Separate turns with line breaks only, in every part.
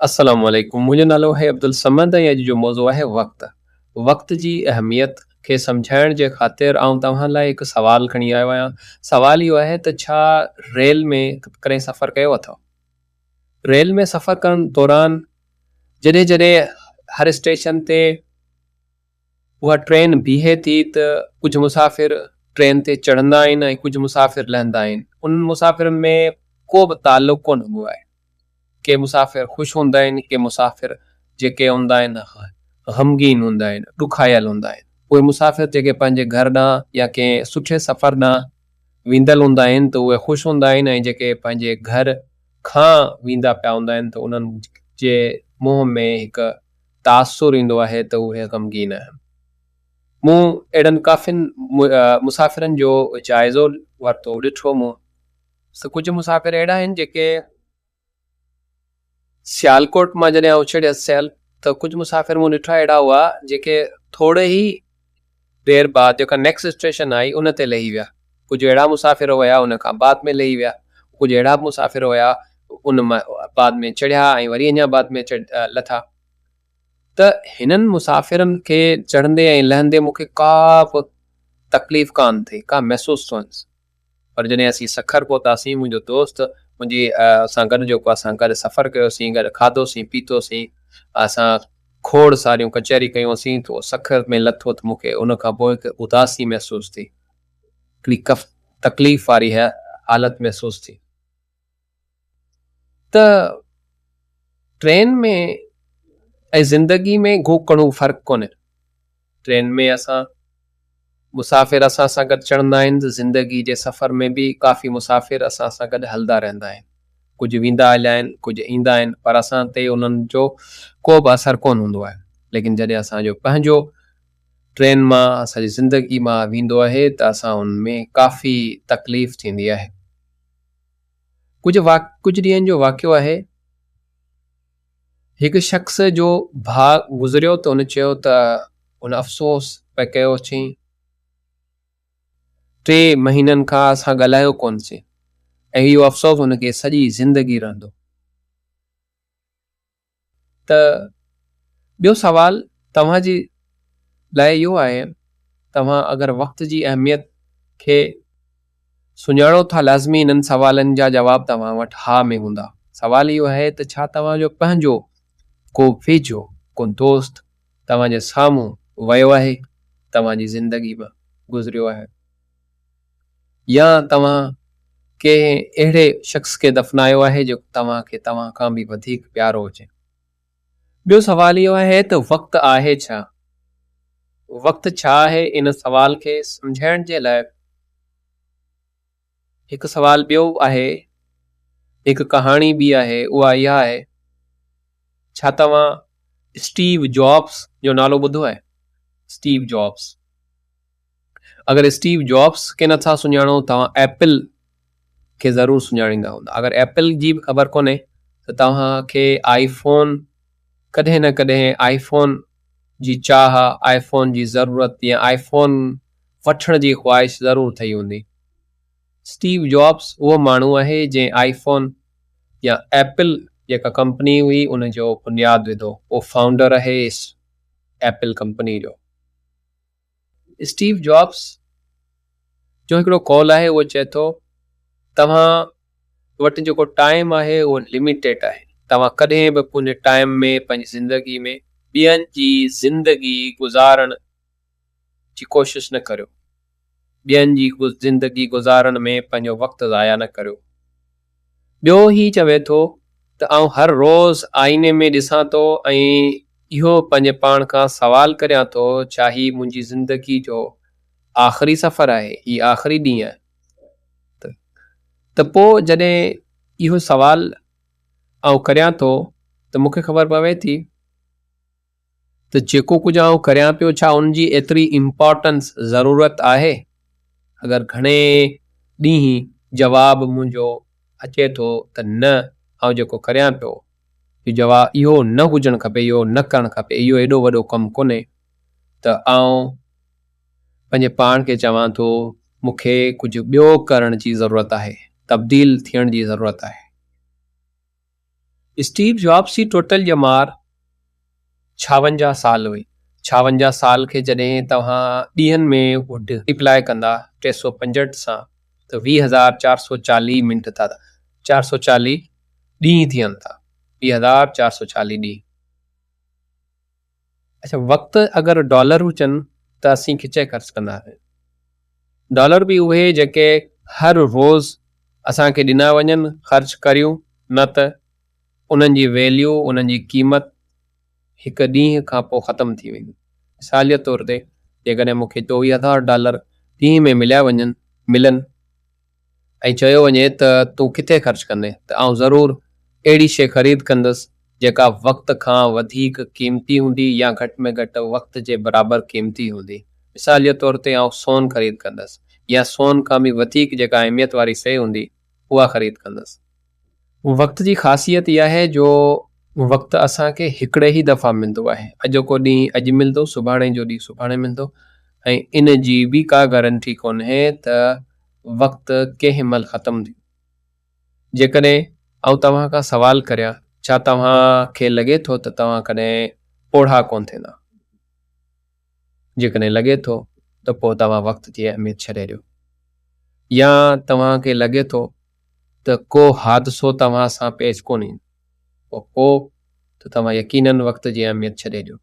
السلام عليڪم منهنجو نالو آهي عبدالصمد ۽ اڄ جو موضوع آهي وقت. وقت جي اهميت کي سمجهائڻ جي خاطر آئون توهان لاء هڪ سوال کڻي آيو آهيان. سوال اهو آهي ته ڇا ريل ۾ ڪڏهن سفر ڪيو اٿو؟ ريل ۾ سفر ڪرڻ دوران جڏهن جڏهن هر اسٽيشن تي اها ٽرين بيهي ٿي ته ڪجهه مسافر ٽرين تي چڙهندا آهن ۽ ڪجهه مسافر لهندا آهن. انهن مسافرن ۾ ڪو به تعلق ڪونه هوندو آهي. ڪي مسافر خوش هوندا آهن، ڪي مسافر جيڪي هوندا آهن غمگين هوندا آهن، ڏکايل هوندا آهن. اهي مسافر جيڪي پنهنجي گهر ڏانهن يا ڪنهن سٺي سفر ڏانهن ويندل هوندا آهن ته اهي خوش هوندا آهن ۽ جيڪي پنهنجي گهر کان ويندا پيا هوندا آهن ته انهن جي منهن ۾ هڪ تاثر ايندو آهي ته اهي غمگين آهن. مون اهڙن ڪافين مسافرن جو جائزو ورتو، ڏٺو مون ته ڪجهه مسافر اهڙا آهن جيڪي سيالڪوٽ مان جڏهن آئون چڙهيس سيل ته ڪجهه مسافر مون ڏٺا اهڙا هئا جيڪي ٿوري ئي دير بعد جيڪا نيڪسٽ اسٽيشن آئي ان تي لهي ويا. ڪجهه اهڙا مسافر هيا ان کان بعد ۾ لهي ويا. ڪجهه اهڙا به مسافر هيا ان بعد ۾ چڙهيا ۽ وري اڃا بعد ۾ لٿا. ته هنن مسافرن کي چڙهندي ۽ لهندي مون کي ڪا به تڪليف ڪانه ٿي، ڪا محسوس ٿيس. پر جڏهن اسين سکر پهتاسين، منهنجو دوست منهنجي سان گڏ جيڪو اسان گڏ سفر ڪيوسين، گڏ کاڌوسين پيتوسين، اسان کوڙ ساريون ڪچهري ڪيونسين ته اهو سکر ۾ لٿو ته مون کي ان کان پوء هڪ اداسي محسوس ٿي، هڪڙي تڪليف واري حالت محسوس ٿي ته ٽرين ۾ ۽ زندگي ۾ گهو گهڻو فرق ڪونهي. ٽرين ۾ اسان مسافر اسان سان گڏ چڙهندا آهن ته زندگي جي سفر ۾ به ڪافي مسافر اسان سان گڏ هلندا رهندا آهن. ڪجهه ويندا هليا آهن، ڪجهه ايندا آهن پر اسان تي انهن جو ڪو به اثر ڪونه هوندو آهي. ليڪن جڏهن اسان جو پنهنجو ٽرين مان اسان جي زندگي مان ويندو آهي ته اسان ان ۾ ڪافي تڪليف ٿيندي آهي. ڪجهه ڪجهه ڏينهن جو واقعو آهي. هڪ شخص جو ڀاء گذريو ته هن چيو ته هن افسوس پئي ڪيو چيائين ٽي مهينن کان اسان ڳالهايو ڪونه سين ۽ اهو افسوس هن کي سڄي زندگي رهندو. ته ٻيو سوال توهان جي لاء اهو آهي توهان اگر وقت جي اهميت کي سڃاڻو ٿا لازمي انهن سوالن جا جواب توهان وٽ ها ۾ هوندا. سوال اهو آهي ته ڇا توهان جو پنهنجو ڪو ويجهو ڪو دوست توهان جي سامهون ويو آهي، توهان جي زندگي مان گذريو آهي يا توهان ڪنهن اهڙي شخص کي دفنايو آهي جيڪو توهان کي توهان کان به وڌيڪ پيارو هجي. ٻيو سوال اهو آهي ته وقت آهي ڇا؟ وقت ڇا آهي ان سوال کي سمجهائڻ جي لاء هڪ سوال ٻيو آهي، هڪ ڪهاڻي ٻي آهي اها اها آهي ڇا توهان اسٽيو جابس جو نالو ٻڌو آهي؟ اسٽيو جابس اگر اسٽيو جابس کي نٿا سڃاڻو توهان ايپل کي ضرور سڃاڻيندا هوندا. اگر ايپل جي به خبر ڪونهي ته توهان کي آئي فون ڪڏهن نه ڪڏهن آئي فون جي چاهه، آئي فون جي ضرورت يا آئي فون وٺڻ جي خواهش ضرور ٿئي هوندي. اسٽيو جابس اهو ماڻهو آهي جنهن آئي فون يا ايپل جيڪا ڪمپني هئي ان جو بنياد وڌو. اهو فائونڊر آهي ايپل ڪمپني جو. اسٽيو جابس جو هڪڙو قول آهي اهو چئي ٿو توهان وٽ جيڪو ٽائيم آهي اهو لميٽيڊ آهي توهان ڪڏهن به پنهنجي ٽائيم ۾ پنهنجي زندگي ۾ ٻين جي زندگي گذارڻ جي ڪوشش نه ڪريو ٻين جي زندگي گذارڻ ۾ پنهنجو وقت ضايع نه ڪريو. ٻيو هي چوي ٿو ته آئون هر روز آئيني ۾ ڏسان ٿو ۽ اهو پنهنجي پاڻ کان سوال ڪريان ٿو ڇا هي منهنجي زندگي جو آخري سفر آهي، هي آخري ڏينهن آهي؟ ته پوء جڏهن اهو سوال آئون ڪريان ٿو ته مون کي خبر پوي ٿي ته جيڪو ڪجهه آئون ڪريان پيو ڇا ان جي ايتري امپارٽنس، ضرورت، آهي؟ اگر گهڻي ڏينهن جواب منهنجو اچي ٿو ته نه آئون جيڪو ڪريان پيو اهو جواب اهو نه هجڻ کپي اهو نه ڪرڻ کپي اهو ايڏو وڏو ڪم ڪونهي ته آئون پنهنجي پاڻ کي چوان ٿو مون کي ڪجهه ٻيو ڪرڻ جي ضرورت آهي تبديل ٿيڻ جي ضرورت آهي. اسٽيو جابس جي ٽوٽل ڄمار 56 سال هئي. 56 سال کي جڏهن توهان ڏينهن ۾ ملٽيپلائي ڪندا 365 سان ته 20,440 منٽ ٿا 440 ڏينهن ٿين ٿا 20,440 ڏينهن. اڇا وقت اگر ڊالر هجن ته اسين کچي خرچ ڪنداسين. ڊالر به اهي جيڪي هر روز اسان کي ڏنا وڃن خرچ ڪريون نه ته انهن جي ويليو انهن جي قيمت هڪ ڏينهن کان پوء ختم ٿي ويندي. مثال جي طور تي جيڪڏهن مون کي 24 هزار ڊالر ڏينهن ۾ مليا وڃن ملن ۽ چيو وڃي ته تون ڪٿي خرچ ڪندين ته آئون ضرور اهڙي شيء خريد ڪندس جيڪا وقت کان وڌيڪ قيمتي هوندي يا گهٽ ۾ گهٽ وقت جي برابر قيمتي هوندي. مثال جي طور تي آئون سون خريد ڪندس يا سون کان به وڌيڪ جيڪا اهميت واري شيء هوندي اها خريد ڪندس. وقت جي خاصيت اها آهي جو وقت اسان کي هڪڙي ئي دفعا ملندو آهي. اڄوڪو ڏينهن اڄ ملندو، سڀاڻي جو ڏينهن سڀاڻي ملندو ۽ ان جي به ڪا گارنٽي ڪونهي ته وقت ڪنهن مهل ختم ٿيندو. جيڪڏهن آئون توهان کان سوال ڪريان، ڇا توهان کي لڳي ٿو ته توهان ڪڏهن پوڙها ڪونه ٿيندا؟ جيڪڏهن لڳي ٿو ته پوء توهان وقت جي اهميت ڇڏي ڏيو. يا توهان کي لڳي ٿو ته ڪو حادثو توهان سان پيش ڪونه ايندو، پوء ته توهان يقينن وقت جي اهميت ڇڏي ڏيو.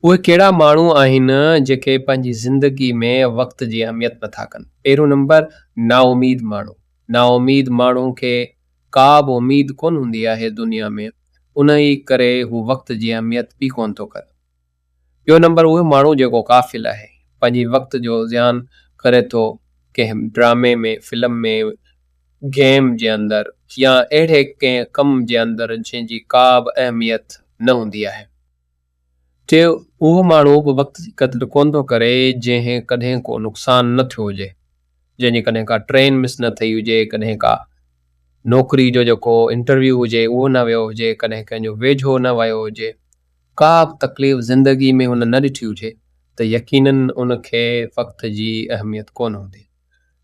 اهي ڪهڙا ماڻهو آهن جيڪي پنهنجي زندگي ۾ وقت جي اهميت نٿا ڪن؟ پهريون نمبر نااميد ماڻهو. نااميد ماڻهو کي ڪا به اميد ڪونه هوندي آهي دنيا ۾ انهي ڪري هو وقت جي اهميت به ڪونه ٿو ڪري. ٻيو نمبر اهو ماڻهو جيڪو غافل آهي، پنهنجي وقت جو زيان ڪري ٿو ڪنهن ڊرامي ۾، فلم ۾، گيم جي اندر يا اهڙي ڪنهن ڪم جي اندر جنهن جي ڪا به اهميت نه هوندي آهي. ٽيون اهو ماڻهو به وقت جي قدر ڪونه ٿو ڪري جنهن ڪڏهن ڪو نقصان نه ٿيو هجي، جنهن جي ڪڏهن ڪا ٽرين مس نه ٿئي هجي، ڪڏهن ڪا نوڪري جو جيڪو انٽرويو هجي اهو نه ويو هجي، ڪڏهن ڪنهن جو ويجهو نه ويو هجي. ڪا به تڪليف زندگي ۾ هن نه ڏٺي هجي ته يقينن ان کي وقت جي اهميت ڪونه هوندي.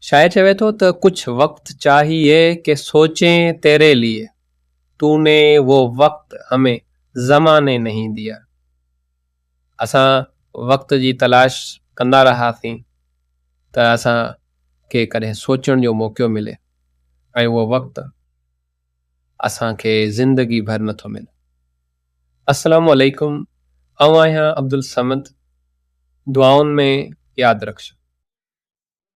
شاعر چوي ٿو ته ڪجهه وقت چاهيي ڪي سوچين تيري ليي، تو ني وو وقت همين زماني نهين ديا. اسان وقت جي تلاش ڪندا رهياسين ته اسان کي ڪڏهن سوچڻ جو موقعو ملي ۽ اهو وقت اسان کي زندگي ڀر نٿو ملي. السلام عليڪم آئون آهيان عبدالصمد دعائن ۾ ياد رکجو.